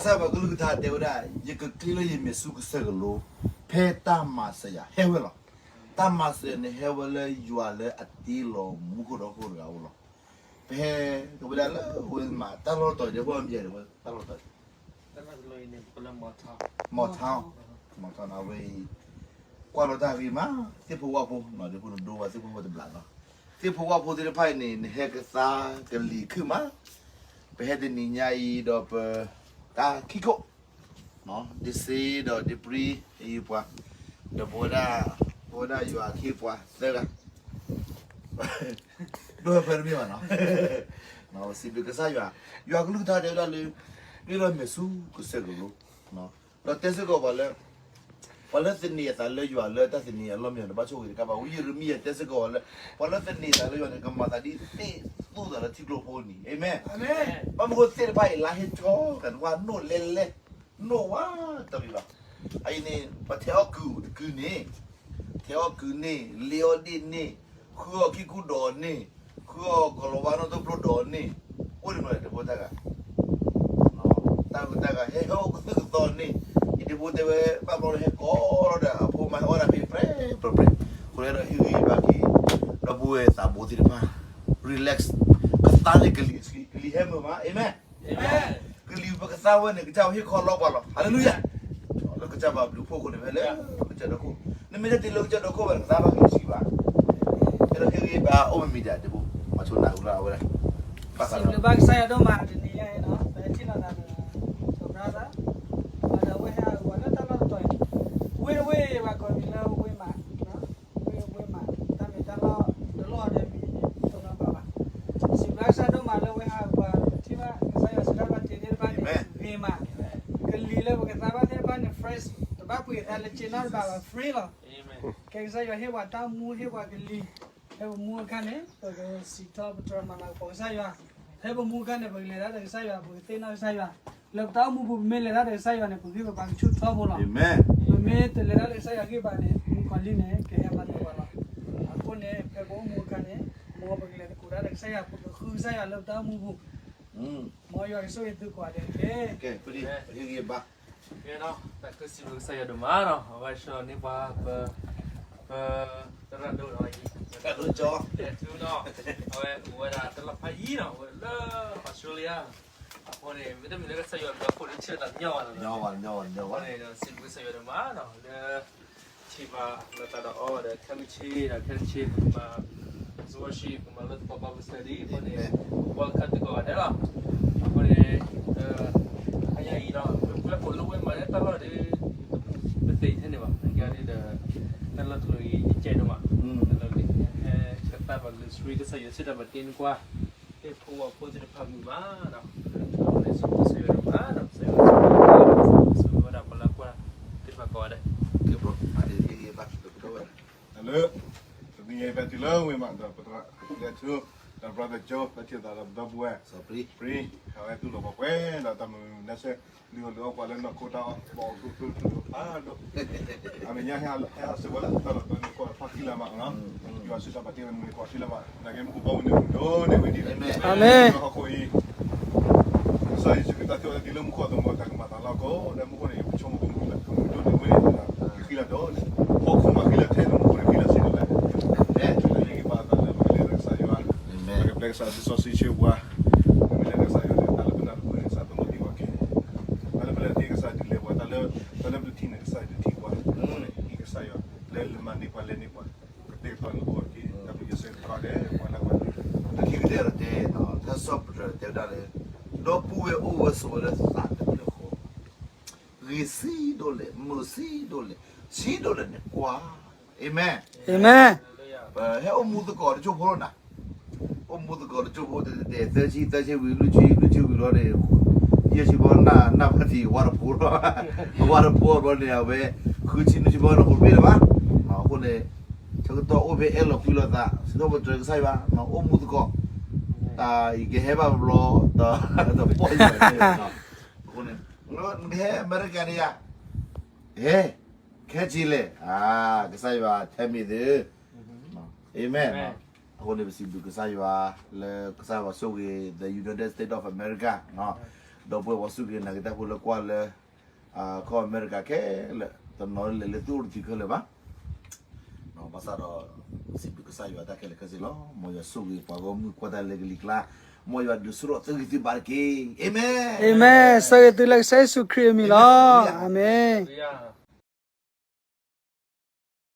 ကစၢ်ယွၤကလုၢ်ကထါတဲဝဲဒၣ်, ယကကျ့လၢယမဲာ်ဆူကစၢၢ်ကလိ, ဖဲတၢ်မၤစၢၤယၤဟဲဝဲလီၤ. တၢ်မၤစၢၤန့ၣ်ဟဲဝဲလၢယွၤလၢအတ့လီၤမူခိၣ်ဒီးဟီၣ်ခိၣ်တဂၤအအိၣ်လီၤ. ပဟဲကဝဲဒၣ်လၢဝဲမး တၢ်လီၢ်တတီၤအံၤ ဒ်ပမ့ၢ်တဲဝဲတၢ်လီၢ်တတီၤအံၤ မီၤထီၣ်, မီၤထီၣ်န့ၣ်ဝဲအံၤ, ကွၢ်လီၤတၢ်ဂ့ၤမး, သ့ၣ်ဖိဝၣ်ဖိ, ဒ်ဖိနဒိဝဲသ့ၣ်ဖိဝၣ်တဘျးလီၤ. သ့ၣ်ဖိဝၣ်ဖိသ့ၣ်တဖၣ်အံၤန့ၣ် နဟဲကသါကလံၤခုၣ်မး, ပဟဲတနံၤညါအံၤဒီးပ, တၢ်ခံခိၣ်, ဒ့စ့ဒီးဒ့ပြံ အံၤပှၤ, ဒီးပဝဲဒၣ်, ပဝဲဒၣ်ယွၤအခ့အပှၤသၢဂၤ ဒိၣ်ဖဲတမ့ၢ်ဘၣ်နီၤ, စံးဘျုးကစၢ်ယွၤ, ယွၤကလုၢ်ကထါတဲဝဲဒၣ်လၢ, ကျ့လၢမဲာ်ဆူကစၢၢ်ကလိ, ဒီးတဲစ့ၢ်ကီးပှၤလၢ, ပှၤလၢသန့ၤအသးလၢယွၤလၢတၢ်သန့ၤအလီၢ်မ့ၢ် တဘၣ်ဆိၣ်ဂ့ၤတကးဘၣ်, ဝံယံးရမံယၤတဲစ့ၢ်ကီးပှၤလၢ, ပှၤလၢသန့ၤအသးလၢယွၤန့ၣ် ကမၤသးဒ်သ့ၣ်သူၣ်သးလၢထံကျိဖိအနံၤ, အၤမ့ၣ်, ဘၣ်မနုၤဃိသ့ၣ်တဖၣ်အံၤ လါဟ့ၣ်ထီၣ်ကနဝါနိၣ်လဲလဲ, နိၣ်ဝါတရံးလီၤ, အအံၤန့ၣ် ပထဲအီၣ်ကုၢ်တကုၢ်န့ၣ် ထဲအီၣ်ကုၢ်န့ၣ်, လ့အီၣ်ဒ့ၣ်န့ၣ်, ဃုအီၣ်ခံကူဒီးန့ၣ်, ဃုအီၣ်ကီၤလၤဝါနီၣ်သိၣ်ဖျိဒီးန့ၣ်, အိၣ်ဒ်န့ၣ်ဒီပုၢ်ဝဲၢ်တၢ်ဂၤ, တၢ်ဂုၤတၢ်ဂၤ ဟဲဟဲအိၣ်ကသုၣ်ကသီန့ၣ်, ယဒ့ဖိတဲဝဲဘၣ်ဘျီလၢဟဲကိးလီၤဒီး အဖိမါဟဲအီၣ်ဒၣ်ဖဲပြဲပြဲပြဲ, အဃိန့ၣ်ဒီးဟ့ၣ်ဂံၢ်ဘါက့ၤ ဒီပုၢ်ဝဲၢ်သးဘိသ့ၣ်တဖၣ်, relax, ကသါန့ၣ်ကလံၤ, ကလံၤဟဲမုာ်မး, အၤမ့ၣ် ကလံၤပကသါဝဲန့ၣ် ကစၢ်ယွၤဟ့ၣ်ခီလီပှၤလီၤ, ဟါလ့လူယၤ, လၢကစၢ်ဘၣ်ဘျုးဖှိၣ်အဃိန့ၣ် ဖဲလၢကစၢ်ဒၢးခိၣ်, နမ့ၢ်တတုၤလၢကစၢ်ဒၢးခိၣ်ဘၣ်န့ၣ် ကသါဘၣ်က့ၤတဆံးဘၣ်, အဲၣ်ဒိးဟ့ၣ်ဂံၢ်ဘါအိၣ်မံၤမံၤဒၣ်ဒ့ဖိ, မၤဆိနၤအုလၢအဝဲဒၣ်, ဘၣ်ဃးဒီး စံးဘျုးဘၣ်ကစၢ်ယွၤဒိၣ်မးတနံၤညါအံၤနီၤ, ပဟဲထံၣ်လိာ်သးဒီး စီၤပြၢသး, ဒီးဝဲဟဲအဂီၤလၢတၢ်လီၢ်တတီၤအံၤ, ဝ့ၢ်တဝ့ၢ် ပှၤကိးမံၤလၢဝ့ၢ်မး ဝ့ၢ်ဝ့ၢ်မး, တၢ်မ့ၢ်တၢ်လီၢ်တလီၢ်ဒီးမံၤန့ၣ် တိၢ်နီၣ်ဘၣ်ဘၣ်, စံးဘျုးကစၢ်ဒိၣ်မးလၢဝဲဟးပှၤထံၣ်ဘၣ် ကစၢ်ယွၤစုတၢ်ဘၣ်တ့သ့ၣ်တဖၣ်န့ၣ် ဂ့ၤမး, ကလံၤလၢပကသါဘၣ်သ့ၣ်တဖၣ်န့ၣ် fresh, တဘၣ်ပှ့ၤအသးလၢက့နီတဘးဘၣ် free လီၤ, ကဲကစၢ်ယွၤဟ့ၣ်ပှၤတၢ်အိၣ်မူ ဟ့ၣ်ပှၤကလံၤ, ဖဲပမူအခါန့ၣ် ပကစံးထီၣ်ပတြၢၤမၤလၤကပီၤကစၢ်ယွၤ, ဖဲပမူအခါန့ၣ် ပကလဲၤတၢ်ဒီးကစၢ်ယွၤ ပကသ့ၣ်နီၣ်ကစၢ်ယွၤ, လၢပတၢ်အိၣ်မူပူၤ ပမ့ၢ်လဲၤတၢ်ဒီးကစၢ်ယွၤန့ၣ် ပဂံၢ်ပဘါကဆူၣ်ထီဘိလီၤ, ပမ့ၢ်တလဲၤတၢ်ဒီးကစၢ်ယွၤဂံၢ်ဘါန့ၣ် မုၣ်ကီၤလံၢ်န့ၣ် ကဟဲမၤနၢၤပှၤလီၤ, အဃိန့ၣ် ဖဲပအိၣ်မူအခါန့ၣ် မ်ပကလဲၤသကိးတၢ်ဒီးကစၢ်ယွၤ ပကဃုကစၢ်ယွၤလၢပတၢ်အိၣ်မူပူၤ, မ်ယွၤကဆိၣ်ဂ့ၤသုကိးဂၤဒဲးတက့ၢ်, ဟ့ၣ်ဂံၢ်ဘါ တၢ်ကစံးဘျုးကစၢ်ယွၤဒိၣ်မးနီၤ, အဝဲဆှၢန့ၢ်ပှၤ ပ ပသရၣ်ဒိၣ်နီၤအံၤ တၢ်ဒိၣ်ကၠီ လဲၤထူနီၤ, အဝဲအိၣ်ဝဲဒၣ်တၢ်လီၢ်ဖးယံၤနီၤ, အဝဲလၢ Australia, အဃိန့ၣ် မ့တမ့ၢ်လၢကစၢ်ယွၤဘျုးအဃိန့ၣ် ဆၢတၢ်ညီဘၣ်နီၤ, အဃိန့ၣ်ဒီး စံးဘျုးကစၢ်ယွၤဒိၣ်မးနီၤ လၢ ထံၣ်ဘၣ်လိာ်သးဒီးအီၤဒီး ခဲမုၢ်ဆ့ဒီး ခဲမုၢ်ဆ့ ပကမၤ worship ပကမၤလၢသကိး Bible study အဃိန့ၣ် welcome သုကိးဂၤဒဲးလီၤ, အဃိန့ၣ် တဟါညါအံၤနီၤ ပကွဲးဖိးလၢဝဲမၤလၢတၢ်လီၢ်ဒီး ပသ့ၣ်ထဲန့ၣ်ဘၣ် နကဒီး တၢ်လီၢ်တလီၢ်အံၤ ယကဲဒိၣ်မး တၢ်လီၢ်လံ ဟဲကသါဘၣ်ကလုၢ် စရံ ကစၢ်ယွၤဆၢတၢ်ဘၣ်တ့န့ၢ်ကွၢ် သ့ၣ်ဖိဝၣ်ဖိသ့ၣ်တဖၣ်မုာ်မးနီၤ, အဃိန့ၣ် စံးဘျုးကစၢ်ယွၤဒိၣ်မးနီၤ, ကစၢ်ယွၤဆိၣ်ဂ့ၤဝဲဒၣ်ပှၤလၢကွၢ်သ့ၣ်တဖၣ်ကိးဂၤဒဲး, လၢ တနံၤအံၤပတုၤလၢဝဲမးဒီး ပသရၣ်လဲၤထူ ဒီး brother Joe လၢထံၣ်သးဒီးပဒီပုၢ်ဝဲၢ် ပြံ ဟးဝဲတူၢ်လိာ်ပှၤပှဲၤဒီးတၢ်မုာ်မုာ်နၢ်ဆဲး လုၢ်အီၣ်လုၢ်အီပှၤလၢနီၢ်ခိတၢ်အီၣ်ဘီအီၣ်ကျိၣ်ကျိၣ်ကျိၣ်ဖးဒိၣ်, အမဲာ်ညါဟဲအီၣ်စၢၤဝဲလၢတၢ်လီၢ်တတီၤန့ၣ် ကွၢ်ဖးခံလၢ်မးနီၤ, ယွၤဆၢတၢ်ဘၣ်တ့ဝဲန့ၣ် ကွၢ်ခံလၢ်မး နာ်က့မူကဘီမုၢ်န့ၣ်မုၢ်ဒိၣ်န့ၢ်ဝဲဒ်လဲၣ်, အၤမ့ၣ်, ဟီၣ်ခိၣ်အံၤ ကစၢ်ယ့ၣ်ၡူးခရံာ်တၢ်ထံၣ်အီၤလၢမူခိၣ်အသးမီၤတၢ်ကမၤသးလီၤကီး ဒီးမူခိၣ်န့ၣ် ယကဆိကမိၣ်ကမုၢ်လၢကမုၢ်ဒိၣ်န့ၢ်ဝဲန့ၣ် ယဃံလၤဒီးန့ၣ် ဟီၣ်ခိၣ်မးဃံလၤထဲလၢမူခိၣ်န့ၣ်ဃံလၤစ့ၢ်ကီးလဲၣ်, ပဟ့ၣ်ဂံၢ်ဘါအသးလၢပကလဲၤဒီးကစၢ်ယွၤ, ပကပျဲကစၢ်စံးစီဆှံဆၢပှၤ, ပမ့ၢ်လဲၤဒီးကစၢ်ယွၤန့ၣ် တၢ်လၢပနၢ်တပၢၢ်န့ၣ် ကစၢ်သမၢသံကွၢ်ခဲ တၢ်လၢပလဲၤတ့ၢ်ကစၢ်ဒုးလဲၤပှၤ တၢ်လၢ တၢ်လၢပတထံၣ်န့ၣ် ကစၢ်ဒုးထံၣ်ပှၤ, အဃိန့ၣ် ဟ့ၣ်ကစၢ်ယွၤ လၢလၢမၤန့ၢ်ပှၤလဲၤန့ၢ်ပှၤ ကတဲာ်ကတီၤန့ၢ်အီၤတက့ၢ် တၢ်ဘျုးယစဲးတခီဒဲး ပှၤလၢပှၤ တထံၣ်ကတဲာ်ဒီးတဲ တၢ်စီပတြၢၤတဲဝဲဒၣ်လၢ ဒီပုၢ်ဝဲၢ်အိၣ်ဝဲဆိးဝဲလၢသးတဖျၢၣ်ဃီ ဂ့ၤဆံးဒိၣ်လဲၣ် မုာ်ဆံးဒိၣ်လဲၣ် ဆံးဒိၣ်လဲၣ်န့ၣ်ကွၢ်, အၤမ့ၣ်, အၤမ့ၣ်, ပဟဲအိၣ်မူသကိးတကၠိဖိလီၤနၤ, အိၣ်မူသကိးတကၠိဖိတဲတဲ သၢဆံ သၢဆံဝံၤ လွံၢ်ဆံ လွံၢ်ဆံဝံၤလီၤန့ၣ်, ယဲၢ်ဆံဘီ နၢ်ဘၣ်ထံးဝါတဖိလီၤ, အဝါတဖိဘီန့ၣ် အဝဲ ဃုဆံနွံဆံဘီန့ၣ် အိၣ်တဘ့ၣ်လၢၤဘၣ်, အဃိန့ၣ် ဆၢကတီၢ်အိၣ်ဖဲအဲၣ်လီၤကွံလီၤသး စံးထီၣ်ပတြၢၤကစၢ်ယွၤ အိၣ်မူသကိး, တၢ်အံၤကဟဲဘၣ်ဘျီ တပီၢ်ယွၤန့ၣ်, အဃိန့ၣ် နကဟဲအမဲရကၤန့ၣ်ယၤ, ဟဲ, ခဲဆ့လဲၣ်, ကစၢ်ယွၤထဲမ့ၢ်သု, အၤမ့ၣ်, အဃိန့ၣ် ပစံးဘျုးကစၢ်ယွၤ လၢကစၢ်ယွၤဆိၣ်ဂ့ၤ the United States of America, လၢ ဒီပုၢ်ဝဲၢ်ပှၤစူၢ်က့ၤနာ်က့ၤတၢ်ဖိလၢကွၢ်လၢ ကီၢ်အမဲရကၤခဲလၢာ် တနီၤလဲၤလၢသုအိၣ်တတုၤခဲလၢာ်ဘၣ်. ဘၣ်ဆၣ်ဒီး စံးဘျုးကစၢ်ယွၤတၢ်ခဲလၢာ်ခဲဆ့လီၤ. မ်ယွၤဆိၣ်ဂ့ၤပှၤဂီၢ်မုၢ်ကွၢ်တၢ်လၢကလံၤကျါ, မ်ယွၤဒုးဆူၣ်ထီၣ်သုဂံၢ်သုဘါတက့ၢ်. အၤမ့ၣ်. အၤမ့ၣ်. ဆၢဂ့ၤသုလၢကစၢ်ယ့ၣ်ၡူးခရံာ်အမံၤလီၤ. အၤမ့ၣ်.